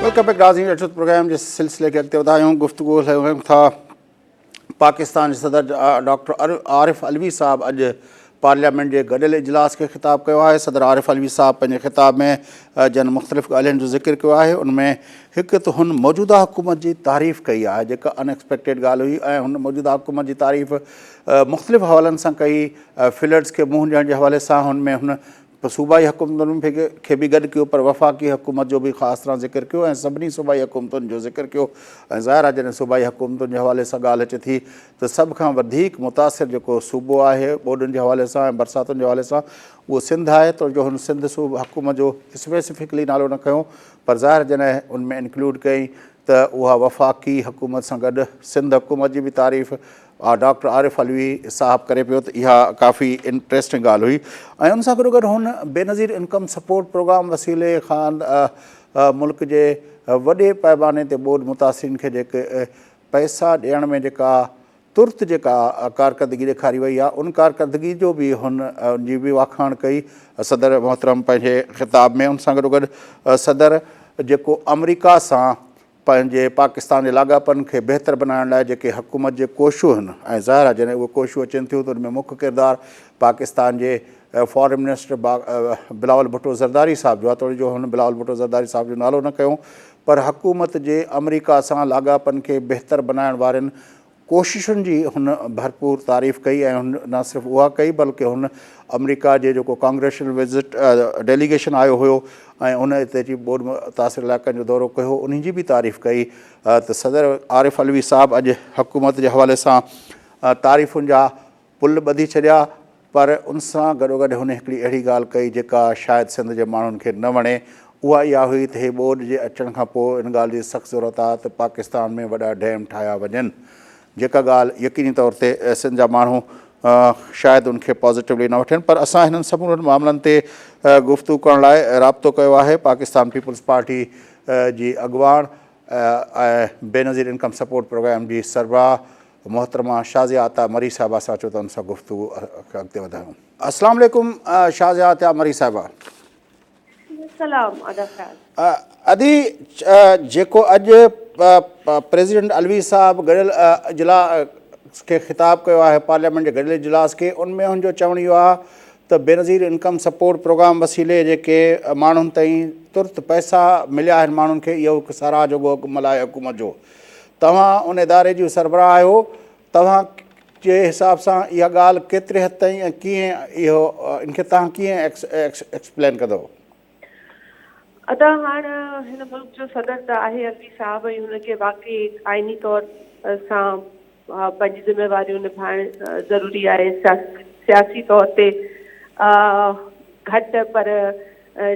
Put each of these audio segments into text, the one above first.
Welcome back ناظرين اچو ته پروگرام جي سلسلي کي اڳتي وڌايون گفتگو هلايون ٿا پاڪستان جي صدر ڊاڪٽر عارف علوي صاحب اڄ پارليامينٽ جي گڏيل اجلاس کي خطاب ڪيو آهي صدر عارف علوي صاحب پنهنجي خطاب ۾ جن مختلف ڳالهين جو ذڪر ڪيو آهي ان ۾ هڪ ته هن موجوده حڪومت جي تعريف ڪئي آهي جيڪا ان ايڪسپيڪٽيڊ ڳالهه هئي ۽ هن موجوده حڪومت جي تعريف مختلف حوالن سان ڪئي فلڊز کي منهن ڏيڻ جي حوالي سان هن ۾ هن صوبائي حڪومتن کي به گڏ ڪيو پر وفاقي حڪومت جو به خاص طرح ذڪر ڪيو ۽ سڀني صوبائي حڪومتن جو ذڪر ڪيو ۽ ظاهر آهي جڏهن صوبائي حڪومتن جي حوالي سان ڳالهه اچي ٿي ته سڀ کان وڌيڪ متاثر جيڪو صوبو آهي ٻوڏن جي حوالي سان ۽ برساتن جي حوالي سان اهو سنڌ آهي تو جو هن سنڌ صوبه حڪومت جو اسپيسفڪلي نالو نه کنيو پر ظاهر جڏهن ان ۾ انڪلوڊ ڪيائين ته اها وفاقي حڪومت سان گڏ سنڌ حڪومت جي به تعريف ڊاڪٽر عارف علوي صاحب ڪري پيو ته اها ڪافي انٽريسٽنگ ڳالهه هئي ۽ ان سان گڏو گڏ هن بينظير انڪم سپورٽ پروگرام وسيلي خان ملڪ جي وڏي پيماني تي ٻوڏ متاثرين کي جيڪي پئسا ڏيڻ ۾ جيڪا ترت جيڪا ڪارڪردگي ڏيکاري وئي آهي ان ڪارڪردگي جو به هن ان جي به واکاڻ ڪئي صدر محترم پنهنجي خطاب ۾ ان سان گڏو گڏ صدر جيڪو آمريڪا سان پنهنجي پاڪستان جي لاڳاپن کي بهتر بنائڻ لاء جيڪي حڪومت جي ڪوششون هن ۽ ظاهر آهي جڏهن اهي ڪوششون اچن ٿيون ته ان ۾ مک ڪردار پاڪستان جي فارن منسٽر بلاول ڀٽو زرداري صاحب جو آهي توڙي جو هن بلاول ڀٽو زرداري صاحب جو نالو نه کنيو پر حڪومت جي آمريڪا سان لاڳاپن کي بهتر بنائڻ وارين ڪوششن جي هن ڀرپور تعريف ڪئي ۽ هن نه صرف اها ڪئي بلڪه هن آمريڪا جي جيڪو ڪانگريشنل وزٽ ڊيليگيشن آيو هيو ۽ ان اتي اچي ٻوڏ متاثر علائقن جو دورو ڪيو انهي جي به تعريف ڪئي ته صدر عارف علوي صاحب اڄ حڪومت جي حوالي سان تعريفن جا پل ٻڌي ڇڏيا پر ان سان گڏوگڏ هن هڪڙي اهڙي ڳالهه ڪئي جيڪا شايد سنڌ جي ماڻهن کي نه وڻي، اها اها هئي ته هي ٻوڏ جي اچڻ کان پوء ان ڳالهه جي سخت ضرورت آهي ته پاڪستان ۾ وڏا ڊيم ٺاهيا وڃن جيڪا ڳالهه يقيني طور تي سنڌ جا ماڻهو شايد ان کي پازيٽولي نه وٺن پر اسان هنن سمورن معاملن تي گفتگو ڪرڻ لاء رابطو ڪيو آهي پاڪستان پيپلز پارٽي جي اڳواڻ ۽ بينظير انڪم سپورٽ پروگرام جي سربراهه محترمه شازيه عطا مري صاحبه سان اچو ته ان سان گفتگو کي اڳتي وڌايون. السلام عليڪم شازيه عطا مري صاحبه. السلام ادا فياض. ادي جيڪو اڄ پريزيڊنٽ علوي صاحب گڏيل اجلاس کي خطاب ڪيو آهي پارليامينٽ جي گڏيل اجلاس کي ان ۾ هن جو چوڻ اهو آهي ته بينظير انڪم سپورٽ پروگرام وسيلي جيڪي ماڻهن تائين ترت پئسا مليا آهن ماڻهن کي اهو هڪ ساراهه جوڳو عمل آهي حڪومت جو توهان ان اداري جون سربراهه آهيو، توهان جي حساب سان اها ڳالهه ڪيتري حد تائين ۽ ڪيئن اهو ان کي توهان ڪيئن ايڪسپلين ڪندؤ؟ ادا هاڻ هن ملڪ جو صدر ته آهي علوي صاحب ۽ هن کي واقعي آئيني طور سان پنهنجي ذميواريون نڀائڻ ضروري آهي سياسي طور تي گهٽ پر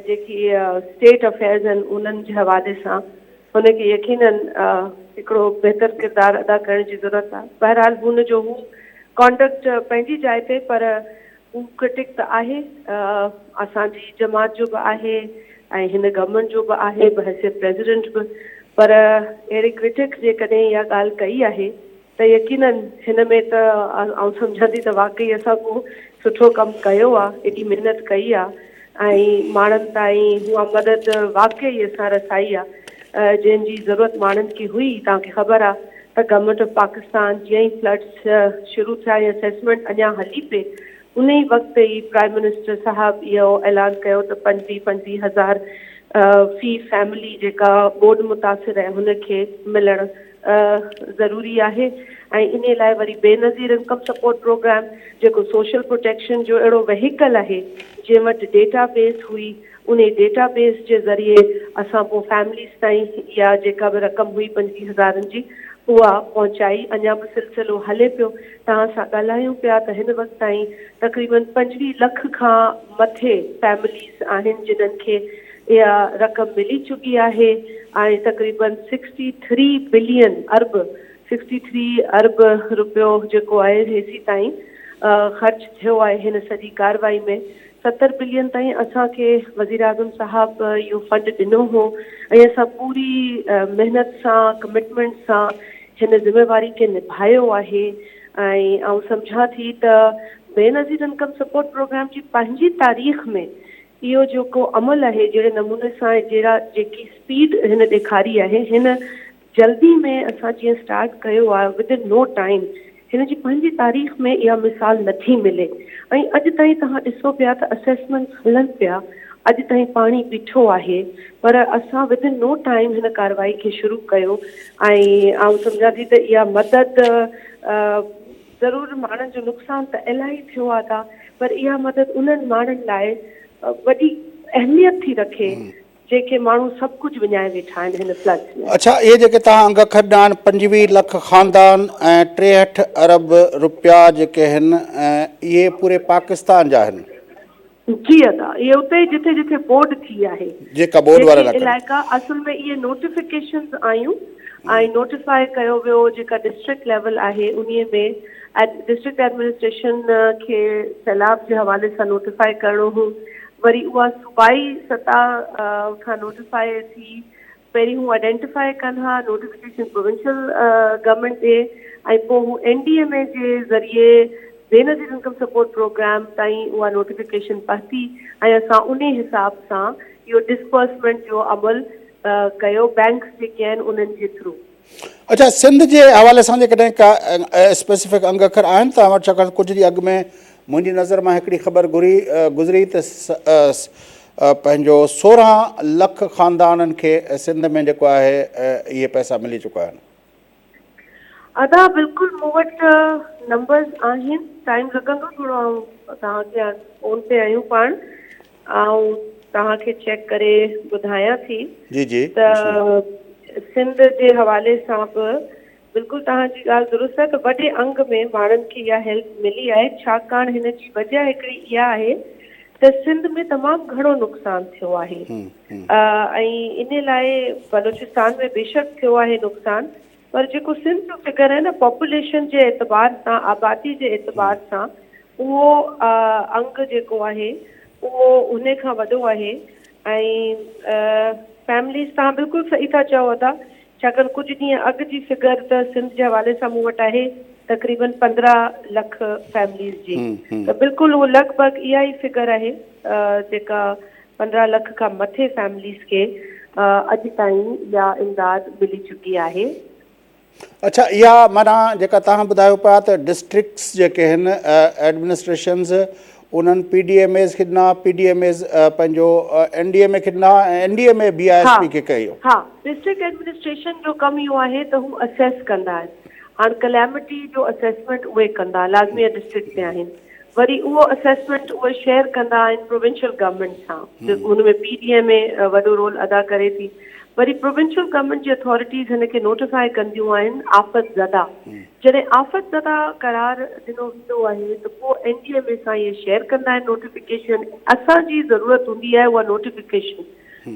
جيڪي اسٽيٽ افيئرز آهن انهن جي حوالي سان هن کي يقينن هڪڙو بهتر ڪردار ادا ڪرڻ جي ضرورت آهي. بهرحال هن جو هو ڪانڊڪٽ پنهنجي جاء تي پر هو ڪرٽڪ ته آهي اسان جي جماعت جو به آهي ۽ هن گورنمينٽ جو به آهي بحيثيت پريزيڊنٽ به پر اهڙي ڪرٽڪ جيڪڏهن اها ڳالهه ڪئي آهي ته يقينن هن ۾ ته آئون سمجهان ٿي ته واقعي اسان ڪو سٺو ڪم ڪيو آ، ايڏي محنت ڪئي آ ۽ ماڻهن تائين اها مدد واقعي اسان رسائي آ جنهن جي ضرورت ماڻهن کي هئي. توهان کي خبر آ ته گورنمينٽ آف پاڪستان جيئن ئي فلڊس شروع ٿيا ۽ اسيسمينٽ اڃا هلي پئي انهي وقت ئي پرائم منسٽر صاحب اهو اعلان ڪيو ته پنجويهه پنجويهه هزار في فيملي جيڪا ٻوڏ متاثر آهي هن کي ملڻ ضروري آهي ۽ انهي لاء وري بينظير انڪم سپورٽ پروگرام جيڪو سوشل پروٽيڪشن جو اهڙو وهيڪل آهي جنهن وٽ ڊيٽا بيس هئي انهي ڊيٽا بيس جي ذريعي اسان پوء فيمليز تائين اها جيڪا به رقم هئي پنجويهه هزارن جي اها پهچائي اڃا به سلسلو هلي پيو توهان سان ڳالهايون پيا ته هن وقت تائين تقريبن 25 لک کان مٿي فيمليز آهن جنهن کي اها رقم ملي چڪي آهي ۽ تقريبن سڪسٽي ٿري بلين ارب سڪسٽي ٿري ارب روپيو جيڪو آهي هيسي تائين خرچ ٿيو آهي هن سڄي ڪارروائي ۾ 70 بلين تائين اسان کي وزيراعظم صاحب اهو فنڊ ڏنو هو ۽ اسان پوري محنت سان ڪمٽمينٽ سان هن ذميواري کي نڀايو آهي ۽ آئون سمجهان ٿي ته بينظير انڪم سپورٽ پروگرام جي پنهنجي تاريخ ۾ اهو جيڪو عمل آهي جهڙي نموني سان ۽ جهڙا جيڪي اسپيڊ هن ڏيکاري آهي هن جلدي ۾ اسان جيئن اسٽارٽ ڪيو آهي ود ان نو ٽائيم هن جي پنهنجي تاريخ ۾ اها مثال نٿي ملي ۽ اڄ تائين توهان ڏسو پيا ته اسيسمينٽس هلن پيا اڄ تائين پاڻي بيٺو آهي پر اسان ود ان نو ٽائيم هن ڪارروائي کي شروع ڪيو ۽ آئون سمجهان ٿي ته اها مدد ضرور ماڻهن جو نقصان ته الاهي ٿيو آهي ادا پر اها مدد انهن ماڻهن لاء وڏي اهميت ٿي رکي جيڪي ماڻهو سڀ ڪجهه وڃائي ويٺا آهن هن فلڊس ۾. اڇا اهي جيڪي توهان انگ اکر ڏنا آهن 25 لک خاندان ۽ 63 ارب رپيا جيڪي آهن اهي پوري پاڪستان جا آهن. جي ادا اهي اتي ئي جٿي جٿي ٻوڏ ٿي آهي جيڪا ٻوڏ وارا جيڪي علائقا آهن. علائقا اصل ۾ اهي نوٽيفڪيشنز آيون ۽ نوٽيفاء ڪيو ويو جيڪا ڊسٽرڪٽ ليول آهي انهي ۾ ڊسٽرڪٽ ايڊمنسٽريشن کي سيلاب جي حوالي سان نوٽيفاء ڪرڻو هو وري اها صوبائي سطح کان نوٽيفاء ٿي پهرين هو آئيڊينٽيفاء ڪن ها نوٽيفڪيشن پروونشل گورنمينٽ ڏي ۽ پوء هو اين ڊي ايم اي جي ذريعي بينظير انڪم سپورٽ پروگرام تائين اها نوٽيفڪيشن پهتي ۽ اسان انهي حساب سان اهو ڊسبرسمينٽ جو عمل ڪيو بئنڪس جيڪي آهن انهن جي ٿرو. اڇا سنڌ جي حوالي سان جيڪڏهن ڪا اسپيسفڪ انگ اکر آهن توهان وٽ ڇاڪاڻ ته ڪجهه ڏينهن اڳ ۾ منهنجي نظر مان هڪڙي خبر گهري گذري ته پنهنجو 16 لک خاندانن کي سنڌ ۾ جيڪو آهي اهي پئسا ملي چڪا آهن. ادا بلڪل مون وٽ نمبرز آهن ٽائيم لڳندو ٿورو آئون توهان کي فون تي آهيون پاڻ آئون توهان کي چيڪ ڪري ٻڌايان ٿي جي جي ته سنڌ جي حوالي سان به بلڪل توهان جي ڳالهه درست آهي ته وڏي انگ ۾ ماڻهن کي اها هيلپ ملي آهي ڇاڪاڻ هن جي وجه هڪڙي اها آهي ته سنڌ ۾ تمام گهڻو نقصان ٿيو آهي ۽ ان لاء بلوچستان ۾ بيشڪ ٿيو آهي نقصان پر جيڪو سنڌ جو فگر آهي نه پاپوليشن جي اعتبار سان آبادي جي اعتبار سان اهو انگ جيڪو آهي اهو ان کان وڏو آهي ۽ فيمليز توهان بلڪل صحيح ٿا چئو ادا ڇاڪاڻ ڪجهه ڏينهن اڳ جي فگر ته سنڌ جي حوالي سان مون وٽ آهي تقريبن 15 لک فيمليز جي ته بلڪل اهو لڳ ڀڳ اها ئي فگر آهي جيڪا 15 لک کان مٿي فيمليز کي اڄ تائين اها امداد ملي چڪي آهي. اڇا اها معنيٰ جيڪا توهان ٻڌايو پيا ته ڊسٽرڪٽس جيڪي آهن ايڊمنسٽريشنز انهن پي ڊي ايم ايز کي ڏنا پي ڊي ايم ايز پنهنجو اين ڊي ايم اي کي ڏنا ۽ N D M A B I S P کي ڪيو. ها ڊسٽرڪٽ ايڊمنسٽريشن جو ڪم اهو آهي ته هو اسيس ڪندا آهن هاڻ ڪليمٽي جو اسيسمينٽ اهي ڪندا لازمي ڊسٽرڪٽ ۾ آهن وري اهو اسيسمينٽ اهي شيئر ڪندا آهن پروونشل گورنمينٽ سان جيڪو هن ۾ پي ڊي ايم اي وڏو رول ادا ڪري ٿي وري پروونشل گورنمينٽ جي اٿارٽيز هن کي نوٽيفائي ڪنديون آهن آفت زده جڏهن آفت زده قرار ڏنو ويندو آهي ته پوء اين ڊي ايم اي سان اهي شيئر ڪندا آهن نوٽيفڪيشن اسان جي ضرورت هوندي آهي اها نوٽيفڪيشن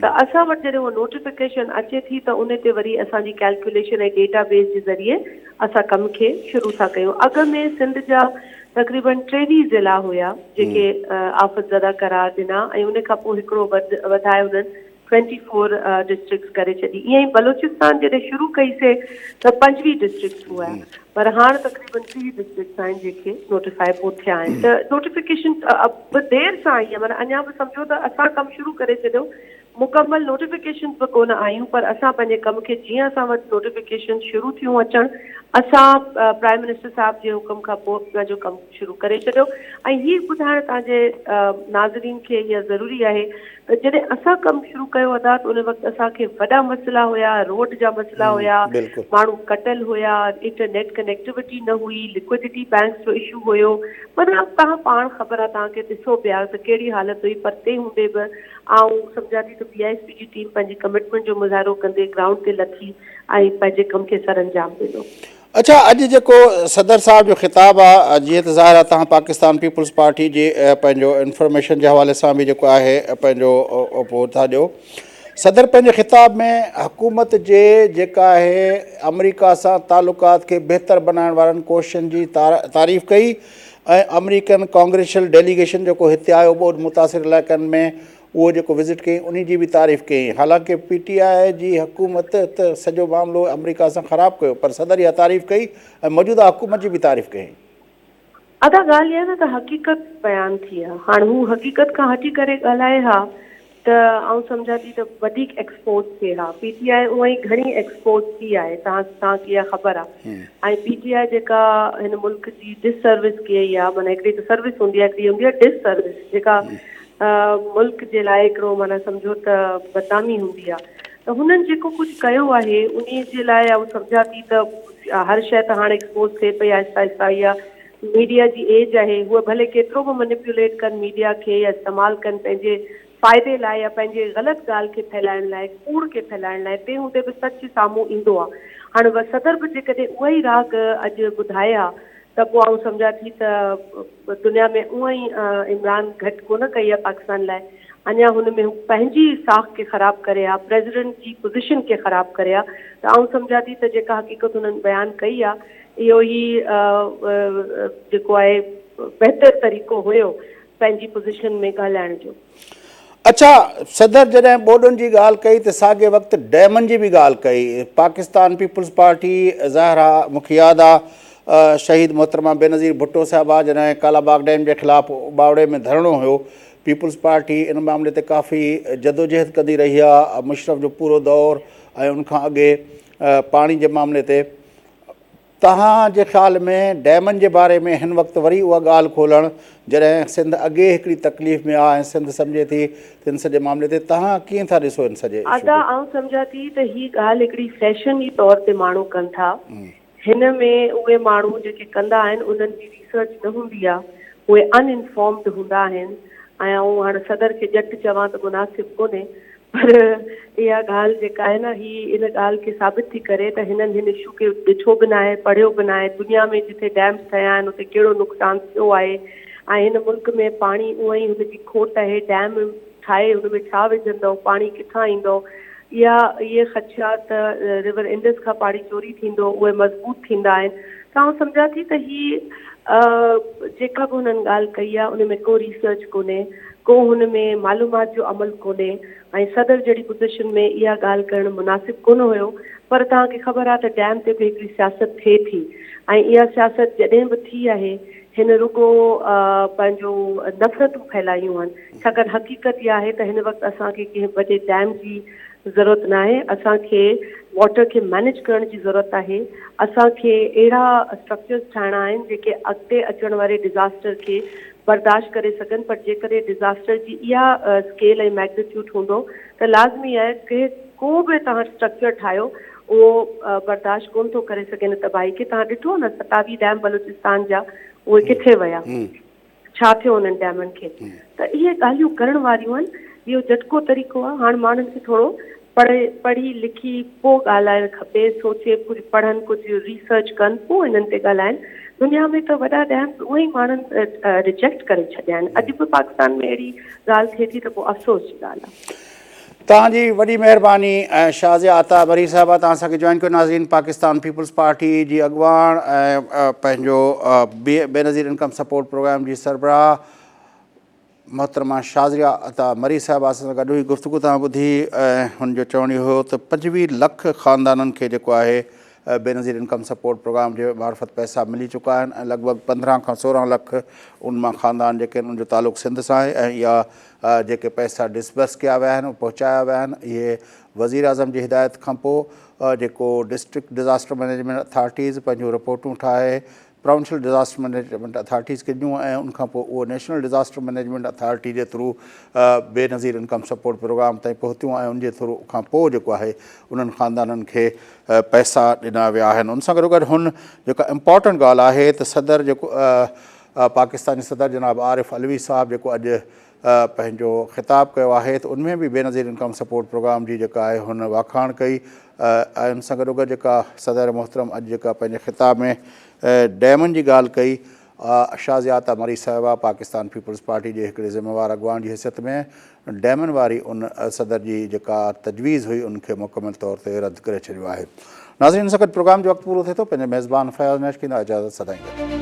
ته اسان وٽ جڏهن اها نوٽيفڪيشن اچي ٿي ته ان تي وري اسان جي ڪيلڪيوليشن ۽ ڊيٽا بيس جي ذريعي اسان ڪم کي شروع ٿا ڪيون. اڳ ۾ سنڌ جا تقريبن 23 ضلعا هيا جيڪي آفت زده قرار ڏنا ۽ ان کان پوء هڪڙو وڌائي انهن ٽوئنٽي فور ڊسٽرڪٽس ڪري ڇڏي. ائين ئي بلوچستان جڏهن شروع ڪئي سي ته 25 ڊسٽرڪٽس هيا پر هاڻ تقريبن 30 ڊسٽرڪٽس آهن جيڪي نوٽيفائي پوء ٿيا آهن ته نوٽيفڪيشن به دير سان آئي آهي معنيٰ اڃا به سمجهو ته اسان ڪم شروع ڪري ڇڏيو مڪمل نوٽيفڪيشنز به ڪونه آيون پر اسان پنهنجي ڪم کي جيئن اسان وٽ نوٽيفڪيشنز شروع ٿيون اچڻ اسان پرائم منسٽر صاحب جي حڪم کان پوء پنهنجو ڪم شروع ڪري ڇڏيو ۽ هي ٻڌائڻ توهان جي ناظرين کي اها ضروري آهي ته جڏهن اسان ڪم شروع ڪيو ادا ته ان وقت اسان کي وڏا مسئلا هيا، روڊ جا مسئلا هيا، ماڻهو ڪٽل هيا، انٽرنيٽ ڪنيڪٽيوٽي نه هئي، لڪوئڊٽي بئنڪس جو اشو هيو، معنيٰ توهان پاڻ خبر آهي توهان کي ڏسو پيا ته ڪهڙي حالت هئي پر تنهن هوندي به آئون سمجهان ٿي ته بي I S P جي ٽيم پنهنجي ڪمٽمينٽ جو مظاهرو ڪندي گرائونڊ تي لٿي ۽ پنهنجي ڪم کي سرانجام ڏنو. اڇا اڄ جيڪو صدر صاحب جو خطاب آ جيئن ته ظاهر آ توهان پاڪستان پيپلز پارٽي جي پنهنجو انفارميشن جي حوالي سان به جيڪو آهي پنهنجو پوء ٿا ڏيو صدر پنهنجي خطاب ۾ حڪومت جي جيڪا آهي آمريڪا سان تعلقات کي بهتر بنائڻ وارن ڪوششن جي تعريف ڪئي ۽ آمريڪن ڪانگريشل ڊيليگيشن جيڪو هتي آيو ٻوڏ متاثر علائقن ۾ اهو جيڪو وزٽ ڪيائين انهي جي به تعريف ڪيائين حالانڪه پي ٽي آء جي حڪومت ته سڄو معاملو آمريڪا سان خراب ڪيو پر صدر اها تعريف ڪئي ۽ موجوده حڪومت جي به تعريف ڪيائين. ادا ڳالهه اها نه ته حقيقت بيان ٿي آ هاڻ هو حقيقت کان هٽي ڪري ڳالهائي ها ته آئون سمجهان ٿي ته وڌيڪ ايڪسپوز ٿئي ها پي ٽي آء اونئن ئي گهڻي ايڪسپوز ٿي آهي توهان توهان کي اها خبر آ ۽ پي ٽي آء جيڪا هن ملڪ جي ڊس سروس ڪئي آ معنيٰ هڪڙي ته سروس هوندي آ هڪڙي هوندي آ ڊس سروس جيڪا ملڪ جي لاء هڪڙو معنيٰ سمجهو ته بدنامي هوندي آ ته هنن جيڪو ڪجهه ڪيو آهي انهي جي لاء آئون سمجهان ٿي ته هر شيء ته هاڻ ايڪسپوز ٿئي پئي آهستي آهستي اها ميڊيا جي ايج آهي هوء ڀلي ڪيترو به منيپيوليٽ ڪن ميڊيا کي يا استعمال ڪن پنهنجي فائدي لاء يا پنهنجي غلط ڳالهه کي ڦهلائڻ لاء ڪوڙ کي ڦهلائڻ لاء تنهن هوندي به سچ سامهون ايندو آهي هاڻ صدر به جيڪڏهن اها ئي راڳ اڄ ٻڌائي ها ته پوء آئون سمجهان ٿي ته دنيا ۾ اونئن ئي عمران گهٽ ڪونه ڪئي آهي پاڪستان لاء اڃا هن ۾ هو پنهنجي ساک کي خراب ڪري ها پريزيڊنٽ جي پوزيشن کي خراب ڪري ها ته آئون سمجهان ٿي ته جيڪا حقيقت هنن بيان ڪئي آهي اهو ئي جيڪو آهي بهتر طريقو هيو پنهنجي پوزيشن ۾ ڳالهائڻ جو. اڇا صدر جڏهن ٻوڏن جي ڳالهه ڪئي ته ساڳئي وقت ڊيمن جي به ڳالهه ڪئي پاڪستان پيپلز پارٽي ظاهر آ مون کي ياد آ شهيد محترمه بينظير ڀٽو صاحبه جڏهن ڪالا باغ ڊيم جي خلاف اٻاوڙي ۾ ڌرڻو هيو پيپلز پارٽي ان معاملي تي ڪافي جدوجهد ڪندي رهي آ مشرف جو پورو دور ۽ ان کان اڳي پاڻي جي معاملي تي توهان جي خيال ۾ ڊيمن جي باري ۾ هن وقت وري اها ڳالهه کولڻ جڏهن سنڌ اڳي هڪڙي تڪليف ۾ آ ۽ سنڌ سمجهي ٿي ته ان سڄي معاملي تي توهان ڪيئن ٿا ڏسو ان سڄي اشو ادا کي؟ آئون سمجهان ٿي ته هي ڳالهه هڪڙي فيشن جي طور تي ماڻهو ڪن ٿا. هن ۾ اهي ماڻهو جيڪي ڪندا آهن انهن جي ريسرچ نه هوندي آ اهي ان انفارمڊ هوندا آهن ۽ آئون هاڻ صدر کي ڄٽ چوان ته مناسب ڪونهي پر اها ڳالهه جيڪا آهي نه هي ان ڳالهه کي ثابت ٿي ڪري ته هنن هن اشو کي ڏٺو به ناهي، پڙهيو به ناهي، دنيا ۾ جٿي ڊيمز ٺهيا آهن اتي ڪهڙو نقصان ٿيو آهي ۽ هن ملڪ ۾ پاڻي اونئن ئي هن جي کوٽ آهي، ڊيم ٺاهي هن ۾ ڇا وجهندؤ، پاڻي ڪٿان ايندو، اها اهي خدشا ته ريور انڊس کان پاڻي چوري ٿيندو اهي مضبوط ٿيندا آهن ته آئون سمجهان ٿي ته هي جيڪا به هنن ڳالهه ڪئي آهي ان ۾ ڪو ريسرچ ڪونهي. ڪو هن ۾ معلومات جو عمل ڪونهي ۽ صدر جهڙي پوزيشن ۾ اها ڳالهه ڪرڻ مناسب ڪونه هيو پر توهان کي خبر آهي ته ڊيم تي به هڪڙي سياست ٿئي ٿي ۽ اها سياست جڏهن به ٿي آهي هن رڳو پنهنجو نفرتون ڦهلايون آهن ڇاڪاڻ حقيقت اها آهي ته هن وقت اسان کي ڪنهن وڏي ڊيم جي ضرورت ناهي اسان کي واٽر کي مينيج ڪرڻ جي ضرورت آهي اسان کي اهڙا اسٽرڪچرز ٺاهڻا آهن جيڪي اڳتي اچڻ واري ڊزاسٽر کي برداشت ڪري سگهن پر جيڪڏهن ڊزاسٽر جي اها اسڪيل ۽ ميگنيٽيوڊ هوندو ته لازمي آهي ڪي ڪو به توهان اسٽرڪچر ٺاهيو اهو برداشت ڪونه ٿو ڪري سگهي ان تباهي کي توهان ڏٺو نه 27 ڊيم بلوچستان جا اهي ڪٿي ويا ڇا ٿيو انهن ڊيمن کي ته اهي ڳالهيون ڪرڻ واريون آهن اهو جهٽڪو طريقو آهي هاڻ ماڻهن کي ٿورو پڙهي پڙهي لکي پوء ڳالهائڻ کپي سوچي ڪجهه پڙهن ڪجهه ريسرچ ڪن پوء انهن تي ڳالهائن دنيا ۾ ته وڏا ڊيمز اونئن ئي ماڻهن ريجيڪٽ ڪري ڇڏيا آهن اڄ به پاڪستان ۾ اهڙي ڳالهه ٿئي ٿي ته پوء افسوس جي ڳالهه آهي. توهان جي وڏي مهرباني شازيه عطا مري صاحبه توهان اسان کي جوائن ڪيو ناظرين پاڪستان پيپلز پارٽي جي اڳواڻ ۽ پنهنجو بينظير انڪم سپورٽ پروگرام جي سربراهه محترمه شازيه عطا مري صاحبه اسان سان گڏ هئي گفتگو توهان ٻڌي ۽ هن جو چوڻ اهو هيو ته 25 لک خاندانن کي جيڪو آهي بينظير انڪم سپورٽ پروگرام جي معرفت پئسا ملي چڪا آهن ۽ لڳ ڀڳ 15 کان 16 لک ان مان خاندان جيڪي آهن ان جو تعلق سنڌ سان آهي ۽ اها جيڪي پئسا ڊسبرس ڪيا ويا آهن پهچايا ويا آهن اهي وزيراعظم جي هدايت کانپوء جيڪو ڊسٽرڪٽ ڊزاسٽر مئنيجمينٽ اٿارٽيز پنهنجون رپورٽون ٺاهي پراونشل ڊزاسٽر مئنيجمينٽ اٿارٽيز کي ڏنيون ۽ ان کانپوء اهو نيشنل ڊزاسٽر مئنيجمينٽ اٿارٽي جي through Benazir income support programme تائين پهتيون ۽ ان جي ٿرو کانپوء جيڪو آهي انهن خاندانن کي پئسا ڏنا ويا آهن ان سان گڏوگڏ هن جيڪا امپارٽنٽ ڳالهه آهي ته صدر جيڪو پاڪستاني صدر جناب عارف علوي صاحب جيڪو اڄ پنهنجو خطاب ڪيو آهي ته ان ۾ به بينظير انڪم سپورٽ پروگرام جي جيڪا آهي هن واکاڻ ڪئي ۽ ان سان گڏوگڏ جيڪا صدر محترم اڄ جيڪا پنهنجي خطاب ۾ ڊيمن جي ڳالهه ڪئي شازيه عطا مري صاحبه پاڪستان پيپلز پارٽي جي هڪڙي ذميوار اڳواڻ جي حيثيت ۾ ڊيمن واري ان صدر جي جيڪا تجويز هئي ان کي مڪمل طور تي رد ڪري ڇڏيو آهي. ناظرين ان سان گڏ پروگرام جو وقت پورو ٿئي ٿو پنهنجي ميزبان فياض نيش کي اجازت سدائين گڏ.